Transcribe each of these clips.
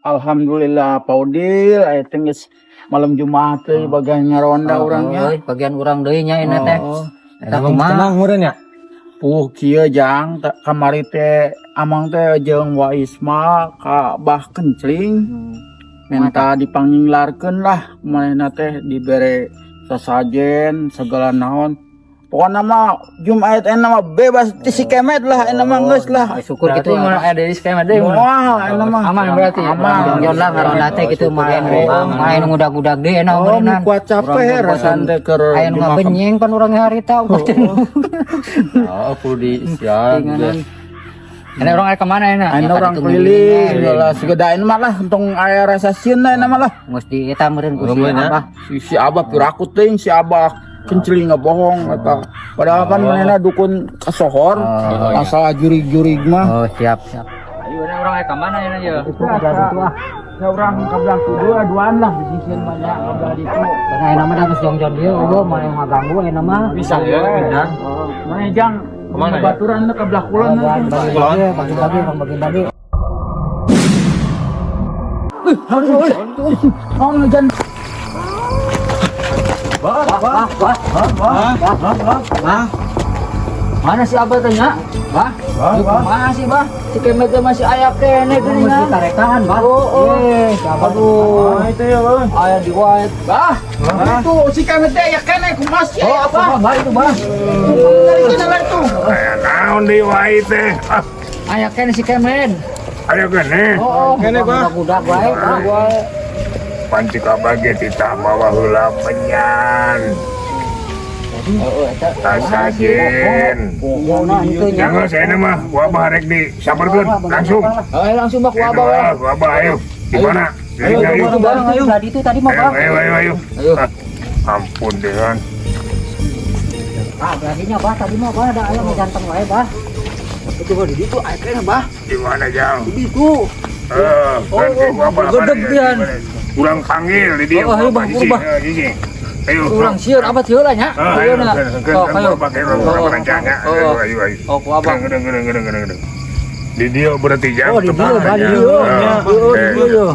Alhamdulillah, Pak Udil, aya teh geus malam Jumat teh bagian ngaronda urangnya. Oh, bagian urang deui nya ini teh. Oh. Eta kumaha? Tenang meureun nya. Puh kieu, Jang, kamari teh amang teh jeung Wa Isma ka Bah Kencling minta dipanginglarkeun lah, manehna teh dibere sasajen segala naon. Pokoknya mah Jumat enak mah bebas ti si Kemet lah, enak mah geus lah. Oh, syukur gitu. Berarti mun aya deui si Kemet deui mun. Wah, enak mah. Aman berarti. Aman. Jongjon lah ngaronda teh gitu mah. Main ngudag-udag deui enak Oh, meureunnan. kuat capek rasana teh keur Aya nu di makam. ngabenyeng pan urang harita. Oh, kudu di sian. Ini orang aya kemana enak? Ayeuna urang keliling lah segedain mah lah, untung aya rasa sieun lah enak mah lah. Geus di eta meureun ku si Meureun, ya. Abah. Si Abah piraku teuing si Abah Kencling ngebohong eta. Padahal kan manehna dukun kasohor, masalah jurig-jurig mah. Oh, siap, siap. Ayo ini orang aya kemana ini ya? Itu ada itu ah. Ya urang ka belah kudu duaan lah di sieun mah nya ka belah ditu. Karena ayeuna mah da geus jongjon dieu eueuh mah yang ngaganggu ayeuna mah. Bisa ya, pindah. Mana Jang? Kemana ya? Baturan ke belah kulon. Bagi-bagi, bagi-bagi, bagi-bagi. Oh, ngejan. Bah, bah, bah, bah, bah. Mana si Abah tanya? Bah, Bah, mana sih Bah? Si Kemet teh masih aya keneh Mesti geuningan. tarekan, bah. Oh, oh. Eh, si Abah. Aduh, itu ya, Bang. aya di wae. Bah, Itu si Kemet teh aya keneh kumaha sih? oh apa bah itu bah? Dari lah itu. Aya naon deui wae teh? Ah, Aya keneh si Kemet. aya keneh. Oh, Kene, Bah. Budak-budak wae, bah. Panci kabage titah mawa heula menyan. Sasajen. Nah, itu nya. Jangan saya mah wabah rek disamperkeun langsung. Ayo langsung bah ku Abah we. Ayo, wabah ayo. Di mana? Ayo, ayo. Itu bah, itu tadi itu tadi mah, Ayo, bah. ayo, ayo, ayo. Ayo. Ah, ampun dengan. Ah, berarti nya bah tadi mah bah ada aya ngejanteng wae, bah. Itu bah di ditu aya keneh bah. Di mana jang? Di ditu. Eh, kan Oh, oh, wabah gedeg pian. Urang panggil di dieu. Oh, ayo, Bang, Sisi, Bang. eh, sisi. Ayo. Urang sieun Abah teu heula nya. Ah, ayo, Teu heula. keun, Oh, keun, ayo. pakai urang rencana. Ayo, ayo, ayo. Oh, ku Abah. Gedeng, gedeng, gedeng, gedeng, gedeng. Di dieu berarti jang. Oh, di dieu, bah, di dieu. Ah, Oh, di eh, dieu yo.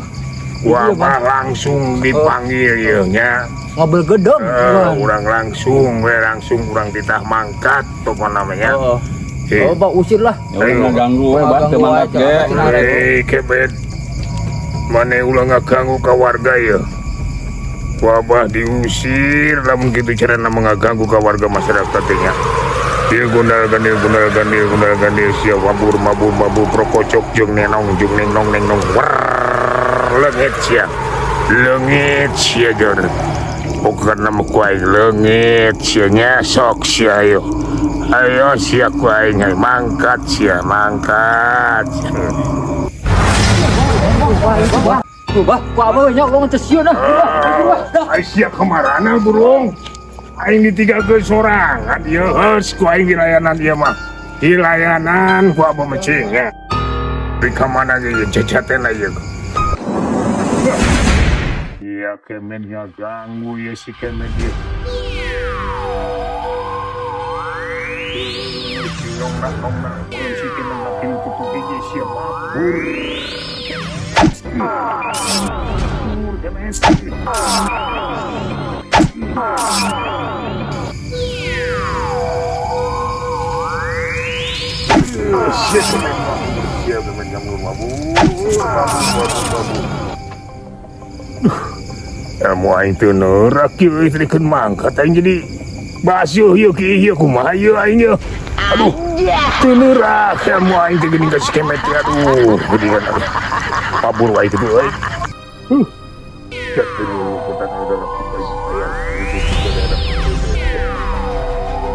Wabah langsung dipanggil ieu nya. Ngobrol gedeng. Eh, urang langsung we langsung urang titah mangkat apa namanya. Oh, Eh, oh, bah usir lah. Ya udah ngaganggu we, Bah, teu mangkat ge. eh, Kemet. Mane ulah ngaganggu ka warga ya. Wabah diusir lamun kitu carana mengaganggu ka warga masyarakat nya. Dia gundal gandil gundal gandil gundal gandil sia mabur mabur mabur prokocok jeung nenong jeung nenong nenong wer leungit sia leungit sia jor pokokna mah ku aing leungit sia nya sok sia ayo ayo sia ku aing ayo mangkat sia mangkat. Tuh bah, ku Abah nya urang teu sieun ah. Ah, sia kamarana burung aing ditinggalkeun sorangan ieu heus ku aing dilayanan ieu mah dilayanan ku abah mecing ya di kamana ge ieu cecatena ieu. Iya Kemet ngaganggu ya si Kemet ieu. Si nong nak nong nak si Kemet nak kini kutu hiji sia mabur. Mabur Kemet. Sia Kemet mabur sia Kemet ngaganggu mabur mabur mabur mabur. Ilmu aing teu neurak ieu euy teh mangkat aing jadi basuh ieu ki ieu kumaha ieu aing ieu. Aduh, teu neurak ilmu aing teh geuning ka si Kemet teh aduh, geuningan aduh. Pabur wae kitu euy. Huh.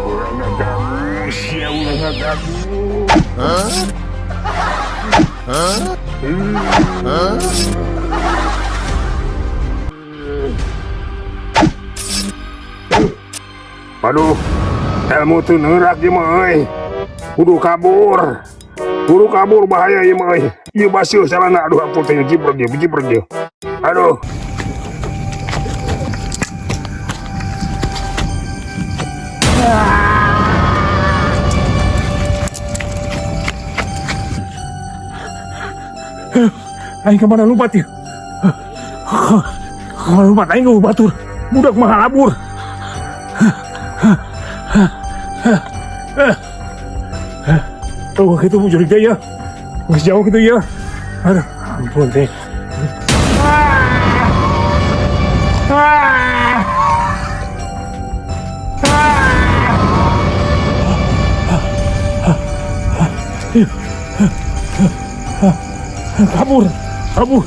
Urang ngaganggu, sia urang ngaganggu. Hah? Hah? Aduh, ilmu teu neurak ieu mah euy. Kudu kabur. Kudu kabur bahaya ieu mah euy. Ieu basuh salana aduh ampun teh jibreg ieu, jibreg ieu. Aduh. Aing kemana lompat ya? Kemana lompat aing euweuh batur. Budak mah labur. Oh, gitu jurig teh ya. Geus jauh gitu ya. Aduh, ampun teh. Ah! Ah! Ah! Kabur, kabur.